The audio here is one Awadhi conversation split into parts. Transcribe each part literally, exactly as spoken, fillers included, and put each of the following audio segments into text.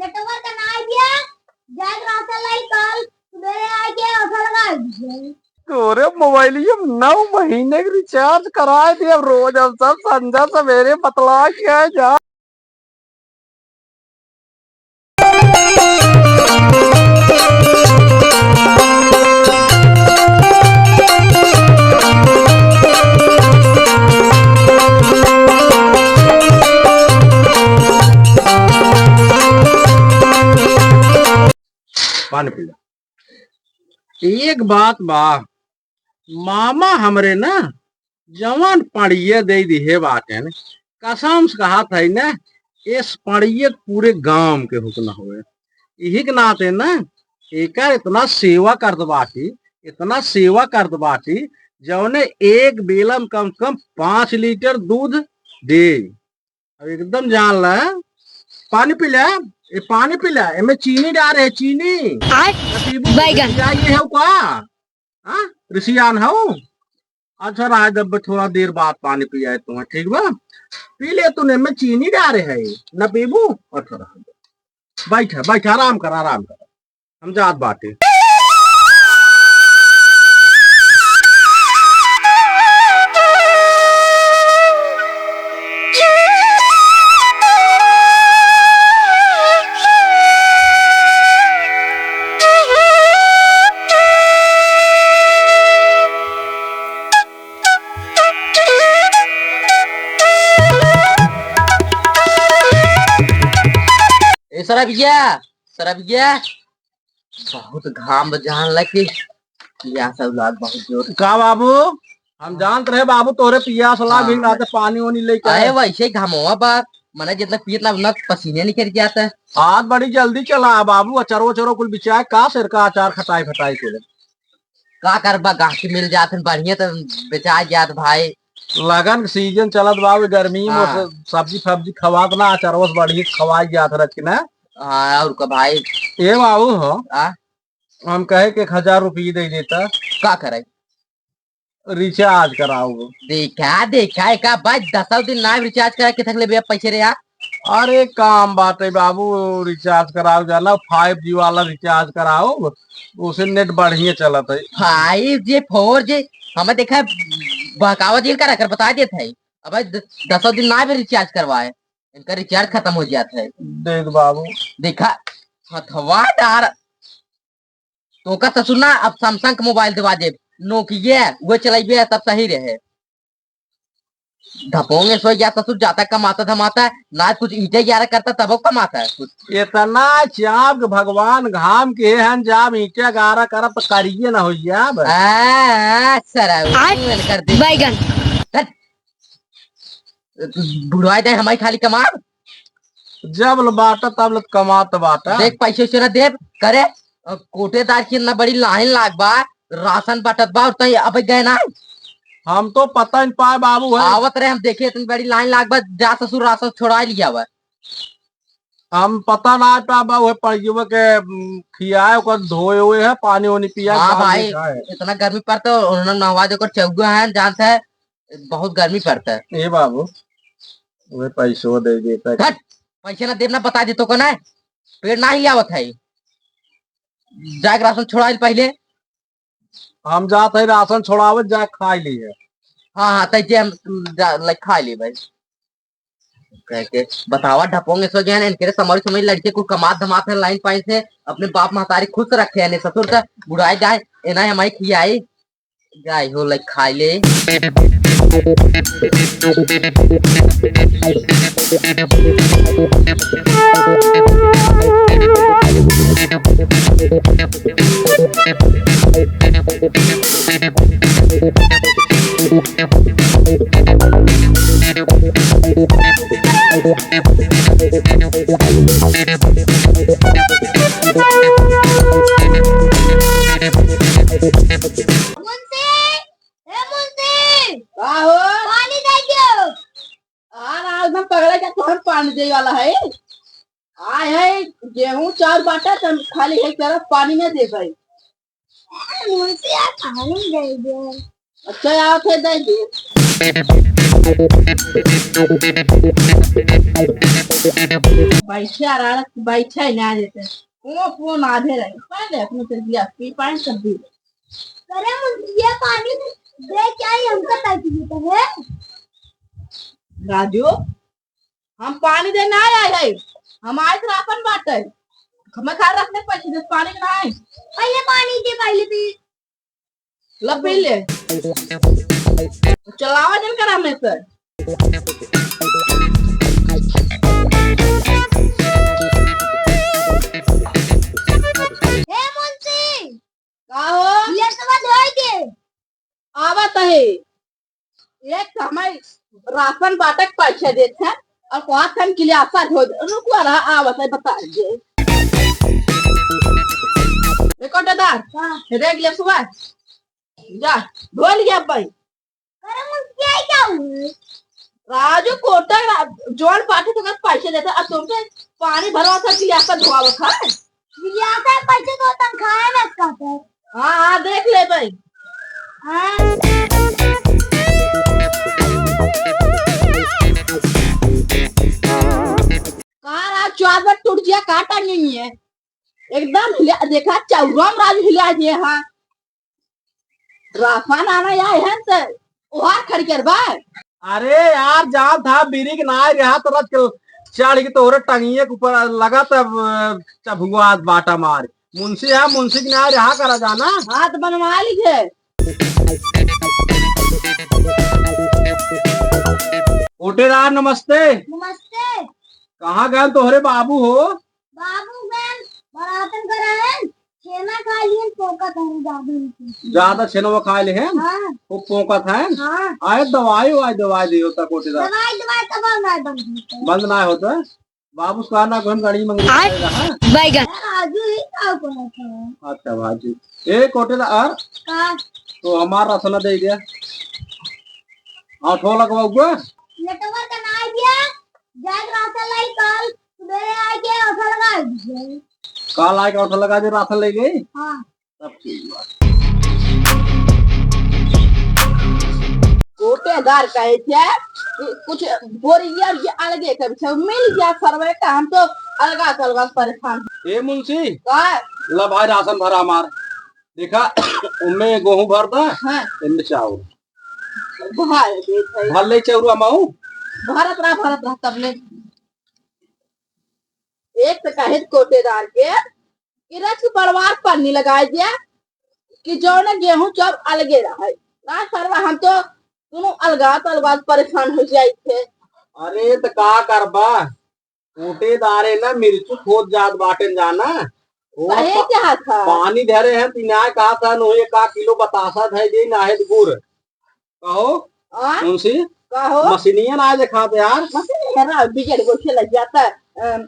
पेटवा त नाई दिया, जाके राशन लाई, कल सुबेरे आके औसा लगा दीजिए। तोरे मोबाइलिया में नौ महीने के रिचार्ज कराए दे, अब रोज हम सब संझा सवेरे बतला के आए जा। पानी पी ला। एक बात बा, मामा हमरे ना जवन पड़िया दे दिहे बाटेन, कसम से कहत है ना, इस पड़िया के पूरे गांव के हुक न होए। यही के नाते ना, एकर इतना सेवा करत बाटी, इतना सेवा करत बाटी, जौने एक बेला में कम से कम पाँच लीटर दूध दे। अब एकदम जान ला, पानी पी ले। ए, पानी पी ले, एमे चीनी डारे है, चीनी। आय, ना पीबू, बैगन। रिसियान हऊ का? हाँ, रिसियान हऊ? अच्छा, रहा जब थोड़ा देर बाद पानी पियाए तुम्हें, ठीक बा? पी ले तूने, एमे चीनी डारे है, ना पीबू? अच्छा, रहा। बैठ, बैठ, आराम कर, आराम कर। हम जात बाटे। ए सरबिया, सरबिया, बहुत घाम बा, जान ला कि पियास लाग बहुत जोर। का बाबू, हम जानत रहे बाबू तोरे पियास लाग, हाँ। भी नाते पानी वानी लेके अरे आए। वैसे ही घामवा बा, मने जितना पियत ना उतना पसीने निकल जाता है। हाथ बड़ी जल्दी चला है बाबू, अचारो अचारो कुल बिचाए का सिर का अचार खटाई खटाई के। का करबा, गाहकी मिल जात हन बढ़िया त बेचाए जात भाई। लगन के सीजन चलत बा, अभी गर्मी में हाँ। स-, सब्जी फब्जी खवात ना, अचारवा से बढ़िया खवाई जात रच के ना। हाँ, और का भाई? ए बाबू हो, आ? हम कहे के एक हजार रुपये दे देता। का करे? रिचार्ज कराओ। देखा, देखा, एका बात दसौ दिन ना रिचार्ज करा के थक ले भैया पैसे रे यार। अरे काम बाटे बाबू, रिचार्ज कराओ जाना, फाइव जी वाला रिचार्ज कराओ, उसे नेट बढ़िया चलत है। फाइव जी, फोर जी, हमें देखा बहकावा जेल का रखकर बता देत है। अब द-, दसौ दिन ना भी रिचार्ज करवाए, इनका रिचार्ज खत्म हो जात है। देख बाबू। देखा, हथवा डार। तोका ससुर ना अब Samsung के मोबाइल दिवा देब, Nokia, वो चलाइबे, सब सही रहे। धपोंगे सोई गया ससुर, जाता कमाता धमाता, ना कुछ ईंटे ग्यारह करता तबो कमाता है कुछ। इतना चाप के भगवान घाम के हन, जाब ईंटे गारा करब त करिए ना हो जाब। आ, आ, सरा, आय, कर दे। बैगन। हट। बुढ़वा जाए हमारी खाली कमाब। जब ल बाटा तब ल कमात बाटा। देख पैसे वैसे ना देब करे। अ, कोटेदार की इतना बड़ी लाइन लाग बा, राशन बटत बा और तई अबे गए ना। हम तो पता नहीं पाए बाबू है। आवत रहे हम देखे इतनी बड़ी लाइन लाग बा, जा ससुर राशन छोड़ा लिया बा। हम पता ना पाए बाबू है पड़ियवा के, उम, खियाए ओकर धोए हुए है, पानी वानी पिया हाँ बाद में भाई, खाए। इतना गर्मी पड़ता है, उन्होंने नहवा देकर चौगा है, जानते हैं, बहुत गर्मी पड़ता है। ए बाबू, वह पैसो दे देता है। हट, पैसे ना देब ना बता दे तो को ना, पेट ना ही आवत है। जाके राशन छोड़ाइल पहले। हम जात है राशन छोड़ावे, जा खाई ली है। हाँ, हाँ, तै जे हम जा, ले खाई ली भाई। कह के बतावा ढपोंगे सो गए इनके समझ समझ लड़के को कमात धमात है लाइन पाइन से अपने बाप महतारी खुश रखे है, नहीं ससुर का बुढ़ाई जाए, एना हमारी खियाई। गाय हो ले खाई ले। मुंशी, ए मुंशी, का हो? पानी दे दो। आ रहा एकदम पगला, क्या तोहर पानी दे वाला है? आय है, गेहूं चाउर बाटा, तब खाली है तरफ पानी में दे भाई। ए मुंशी, आप पानी दे दो। अच्छा, आप है दे दो। बैठे आराम से, बैठे ना देते। वो फोन आधे रहे। पहले अपने से दिया, पी पानी सब दी। अरे मुझे ये पानी दे, क्या ही हमका पैसे देते हैं? राजू, हम पानी दे ना आए हैं। हम आए थे राशन बांटे। हमें खा रखने के पैसे दे, पानी के ना आए। पहले पानी दे, पहले पी। ला पी ले। चलावा जन करा में से। हे मुंशी, का हो? ये सब धोई दे। आवत है। एक तो हमें राशन बांटे के पैसे देत हैं और कहत हैं गिलासा धो दे। रुको रहा, आवत है, बता दे। ए कोटेदार, हाँ। रे गिलासवा, जा, धो लिया भाई। अरे मुझे क्या हुआ? राजू कोटेदार, जौन बांटे तो पैसे देते, अब तुमसे पानी भरवा था, गिलासा धोआवत है। गिलासा पैसे तो तनख्वाह में खाते। हाँ, हाँ, देख ले भाई। हाँ। का राजू, चार बार टूट गया, का टांगेंगे? एकदम हिला, देखा, चौरा में राजू हिला दिए, हाँ। राफा नाना या एहन से ओहार खड़ी करबा। अरे यार, जात हा बिरिक नाय रहा तो रच के चढ़ के तोहरे टंगिए के ऊपर लगा तब, अ, चभुआ बाटा मार। मुंशी है, मुंशी के नाय रहा करा जाना। हाथ बनवा लीजिए। कोटेदार नमस्ते। नमस्ते। कहाँ गए तोहरे बाबू हो? बाबू गए बरातन कराए। छेना खा लिहन, पोंकत हन ज्यादा। ज्यादा छेनवा खा लिहन? हाँ। वो पोंकत हन? हाँ। आए दवाई वाई दवाई दियो ता कोटेदार। दवाई दवाई तब ना बंद होता। बंद ना होता? बाबू से कहना कोई गाड़ी मंगवा आय। देगा, हाँ? बैगन। राजू ही का बोला था? अच्छा बाजू। ए कोटेदार, का? तो हमार राशन दे दिया। आठो लगवा हुआ? नेटवर्क ना आ गया। जाए राशन लाई कल। सुबेरे आके औठा लगा दीजिए। काल आके औठा लगा दे, राशन ले ले। हाँ। तब ठीक बा। कोटेदार कहे थे कि कुछ बोरिया उरिया अलगे कर छे, मिल गया सर्वे का, हम तो अलगा से अलगा परेशान। ए मुंशी, का? ला भाई राशन भरा हमार। देखा, उनमें गेहूं भर दा, हाँ। इनमें चाउर। भर दे भाई। भर ले चौरा माऊ। भरत रहा, भरत रहा, तब ले। एक तो कहे कोटेदार के कि रच के बड़वार पन्नी लगाए दिया कि जौन गेहूं चाउर अलगे रहे। ना सरवा, हम तो दोनों अलगा तो अलगा परेशान हो जाए थे। अरे तो का करबा, कोटेदारे ना मिर्चू खोद जात बाटेन जाना। वो कहे प-, क्या था? पानी धरे हैं, तिनाए कहा था, नो एक आध किलो बतासा धै दे, ना है तो गुड़। कहो, आ? मुंशी, कहो। मशीनिया ना दिखाते यार। मशीनिया ना, बिगड़ गो खेला जाता। अम,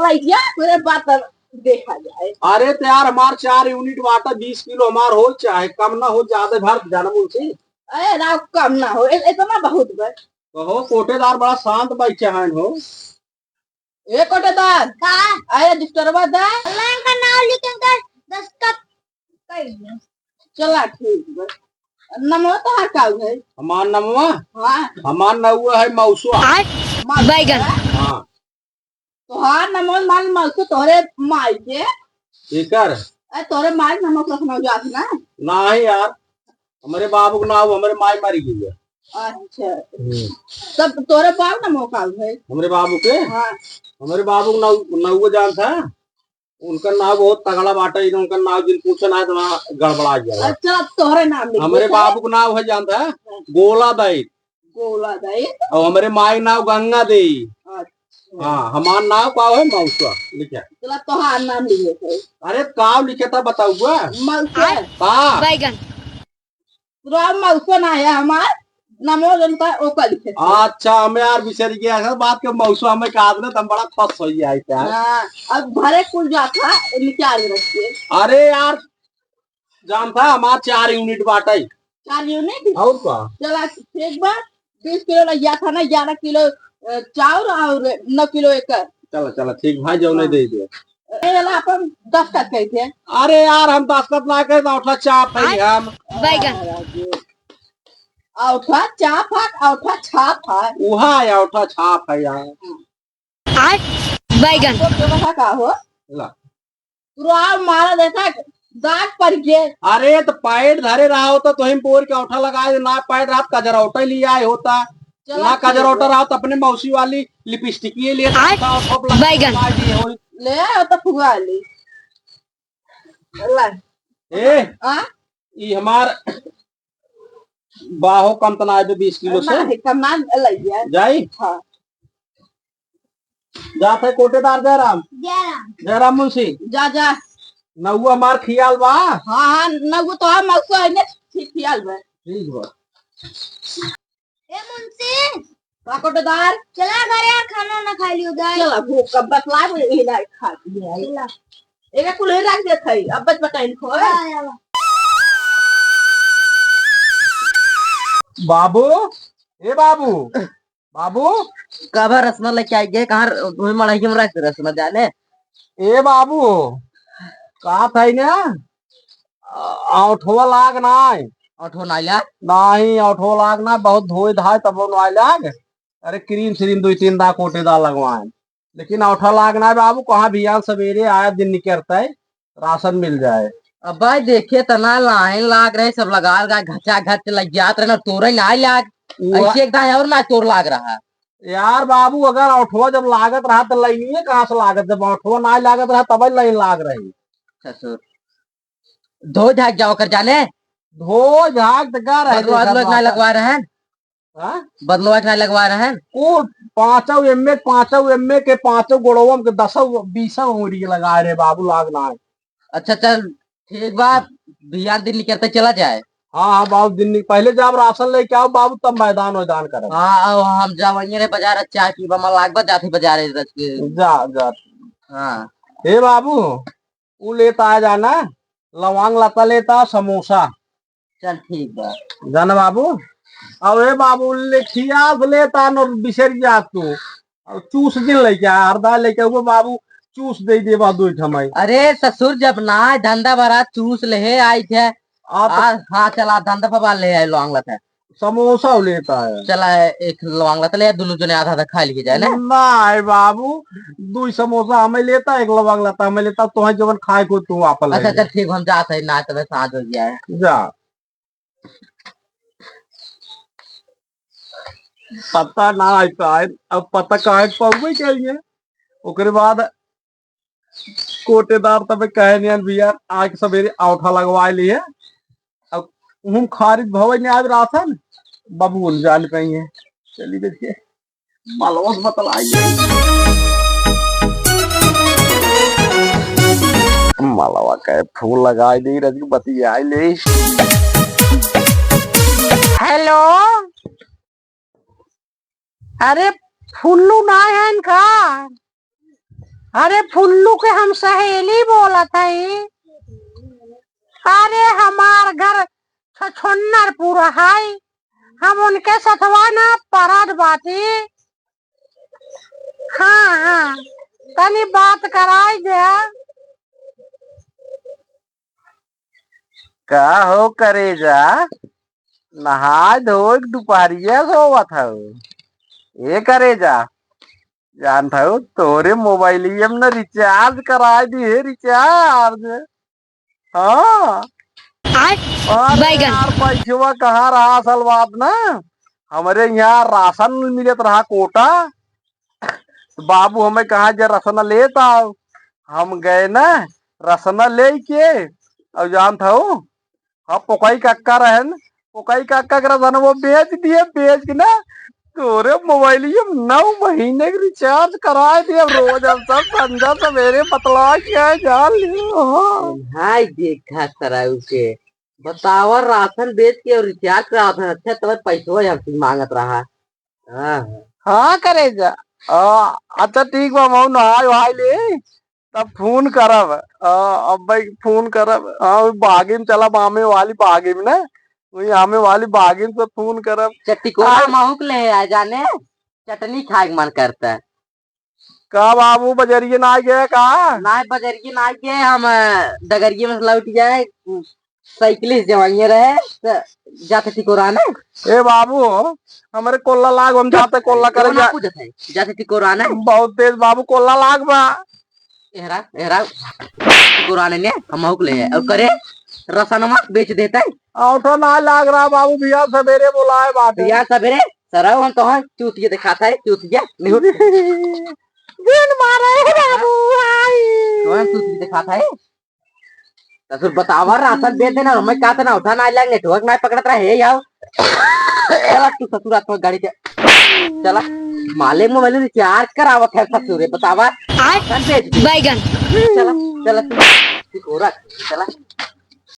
लइया, मेरे बात देखा जाए। अरे तो यार, हमार चार यूनिट बाटा, बीस किलो हमार हो, चाहे कम ना हो, ज्यादा भर जाना मुंशी। अरे ना, कम ना हो, इ-, इतना बहुत बस। कहो, कोटेदार बड़ा शांत बैठे हैं हो। ए कोटेदार। का? अरे रजिस्टरवा दे। अल्लाह का नाम लिख के दस्तखत कर दे। चला ठीक बा। नमवा तोहार का है? हमार नमवा? हाँ। हमार नउआ है मौसुआ। आय। बैगन। हाँ। तोहार नमवा मान मौसु तोहरे माई के। एकर? अरे तोहरे माई के नमवा रखना जात ना। नहीं यार। हमरे बाबू के नाव, हमरे माई मरी गई है। अच्छा। हम्म। तब तोरे बाबू ना मौका है? हमरे बाबू के? हाँ। हमरे बाबू के नाव, नाव जानत है? उनका नाव बहुत तगड़ा बाटे, इन्हें उनका नाव जिन पूछे ना है तो वहाँ गड़बड़ा गया। अच्छा, अब तोहरे नाम लिख हमरे देता है। बाबू के नाव है जानत है? हाँ। गोला दाई। गोला दाई। और हमरे माई के नाव गंगा देई। अच्छा। हाँ, हमार नाव का है? मौसुआ लिखे। चला, तोहार नाम लिखे थे। अरे, काव लिखे था, बताऊआ? मौसुआ। का? बैगन। पूरा मौसुआ ना है हमार, नमो जनता ओकर लिखे थे। अच्छा, हमें यार बिसर गया है बात के, मौसुआ हमें कहा देना, तो हम बड़ा खुश हो जाए यार। हाँ, अब घरे कुल जाता, निकाल रखिए। अरे यार, जानत है, हमार चार यूनिट बाटे। चार यूनिट? और का? चला, ठीक बा। बीस किलो लग गया था ना, ग्यारह किलो, अ, चाउर और नौ किलो एकर। चला, चला, ठीक भाई, जौने हाँ। दे दे। ए, वाला अपन दस का कह दे। अरे यार, हम दस का ना कहे, तो औठा चाप है आय। हम। बैगन। औठा चाप है, औठा छाप है। उहा है, औठा छाप है यार। हाँ। बैगन। तो के बता का हो? ला। तू आओ मारा देखा, दाग पड़ गए। अरे तो पैंट धरे रहा होता तो हम बोर के औंठा लगाए, ना पैंट रहा तो कजरौटा ले आए होता, चला ना ठीक कजरौटा है। रहा तो अपने मौसी वाली लिपस्टिक ये लिए आय, था, और सब लगा बैगन। लगा दिए हो। ले आओ तो फुआ ली। ला। ए, आ? ई हमार बाहो कम तना है जो बीस किलो से। ना, है, कम ना लइया। जाई? हाँ। जात है कोटेदार जयराम। जयराम। जयराम मुंशी। जा, जा। नौवा हमार खियाल बा। हाँ, हाँ, नौवा तो हम मौसो है ने, ठीक खियाल बा। ठीक बा। ए मुंशी। का कोटेदार? चला घरे यार, खाना ना खा लियो जाए। चला, भूख कब बतला, वो यही ना खा लिया है। चला। एका कुल ही रख देत है, अब बच बटाइन खो। हाँ, चला। बाबू, ए बाबू, बाबू। कब रसना लेके आई गए, कहाँ र-, वही मड़ाई में रख दे रसना जाने। ए बाबू, का था ना? औंठवा लाग नाय। औंठवा नाय लाग? नाहीं, औंठवा लाग नाय, बहुत धोए धाए तब नाय लाग। अरे क्रीम श्रीम दुइ तीन दा कोटेदार लगवाए, लेकिन औंठा लाग नाय बाबू, कहाँ बिहान सबेरे आया दिन निकरता है, राशन मिल जाए। अब भाई देखे त ना लाइन लाग रहे, सब लगा लगा घचा घच लग जात रहे ना, तोरे नाय लाग। वो ऐसे एक दाएं और ना तोर लाग रहा। यार बाबू, अगर औंठवा जब लागत रहा तो लाइनिए कहाँ से लागत, जब औंठवा नाय लागत रहा तब लाइन लाग रही। ससुर। धो झाग जाओ कर जाने। धो झाग त का रहे बदलो, देखा बदलो एक ना बाबा। लगवा रहे हैं। हाँ? बदलो एक ना लगवा रहे हैं। ओ, पाँचों एमए, पाँचों एमए के पाँचों गोड़वा में के दसों बीसों उंगली के लगा रहे बाबू, लाग ना है। अच्छा चल, ठीक बा, बिहान दिन निकरते चला जाए। हाँ, हाँ बाबू, दिन निक-, पहले जब राशन लेके आओ बाबू, तब मैदान वैदान करब। हाँ, आओ, हम जावइये रे बाजार, चाय पीबा, मन लागबा, जाते बाजार है रच के। जा, जा। हाँ। हे बाबू, उ लेता आ जाना, लवांग लता लेता, समोसा। चल ठीक बा। जाना बाबू, अब ए बाबू, ले खियास लेता न बिसर जा तू। अब चूस जिन लेके आ, हरदा लेके आओ बाबू, चूस दे दे बा दो ठमाई। अरे ससुर, जब ना धंधा बरा चूस ले आई थे। आ तो आ, हाँ, चला धंधा पर ले आए लवांग लता। समोसा लेता है। चला, एक लवांग लता ले, दुनू जने आधा आधा खा लिए जाए ना। नाहीं बाबू, दुई समोसा हमें लेता, एक लवांग लता हमें लेता, तोहे जवन खाए को तू आपन ले अच्छा, ले। चल ठीक, हम जात है, ना तबे साँझ हो जाए। जा। पता ना है काहे, अब पता काहे पाउबे करिए। ओकरे बाद कोटेदार तबे कहे नियन भैया, आज सबेरे औंठा लगवाए लिए। अब हम खारिज भवे ने आज राशन, बाबू उन जान पाइए। चलिए देखिए, मलवा से बतलाइए। मलवा के फोन लगाए दे, रजनी बतियाए ले। हेलो। अरे फुल्लू ना है इनका? अरे फुल्लू के हम सहेली बोलत हई। अरे हमार घर छछोन्नरपुर है, हम उनके सथवा ना परत बाटी। हाँ, हाँ, तनी बात कराई दे। का हो करेजा, नहाए धोए के दुपहरिया सोवत हऊ? ए करेजा, जानत हऊ तोरे मोबाइलिया में न रिचार्ज कराए दिहे, रिचार्ज। हाँ। आय, अरे बैगन। यार, पैसवा कहाँ रहा असल बात ना, हमरे यहाँ राशन मिलत रहा कोटा, तो बाबू हमें कहा जे रसना लेत आओ। हम गए ना रसना लेके, और जानत हऊ, हाँ, पोकई काका रहन, पोकई काका के रसना वो बेच दिए, बेच के ना तोरे मोबाइलिया में नौ महीने के रिचार्ज कराए दिए। अब रोज हम सब संझा सबेरे बतला के आए, जान लियो। हाँ। हाय देखा सराऊ के, बतावा, राशन बेच के और रिचार्ज करावत है, अच्छा तब पैसवा हमसे मांगत रहा। हाँ। हाँ करेजा। आ, अच्छा ठीक बा, हम नहाए वहाए ले, तब फोन करब। आ, अब भाई फोन करब। हाँ, वही बागी में चला, आमे वाली बागी में ना, वही आमे वाली बागी में से फोन करब। चट्टिकोना आ, महूक ले आ जाने, चटनी खाए के मन करता है। का बाबू, बजरिए ना गए का? ना, बजरिए ना गए, हम, अ, डगरिए में से लौट जाए, साइकिल से जवाइए रहे, त जाते टिकोराने। ए बाबू, हमरे कोल्ला लाग, हम जाते कोल्ला करे कौन जा। पूछत है? जाते टिकोराने। बहुत तेज बाबू, कोल्ला लाग बा। एहरा, एहरा, टिकोराने ने हम हुक ले है। और करे, रसनमा बेच देता है। औठा ना लाग रहा बाबू, बिया सवेरे बोलाए बाटे। बिया सवेरे, सरऊ हम तोहर चूतिया दिखाता है, चूतिया। नहीं होती। गुन मारे है बाबू, आई। तोहर चूतिया दिखाता है। तो फिर बतावा, राशन दे देना, हमें का तना उठा ना लाग, नेटवर्क ना पकड़त रहे, याओ। चला तू ससुरा तो गाड़ी के। चला, माले मोबाइल रिचार्ज करावत है ससुरे, बतावा। राशन दे दे। बैगन। चला, चला तू, तू कोरा, चला।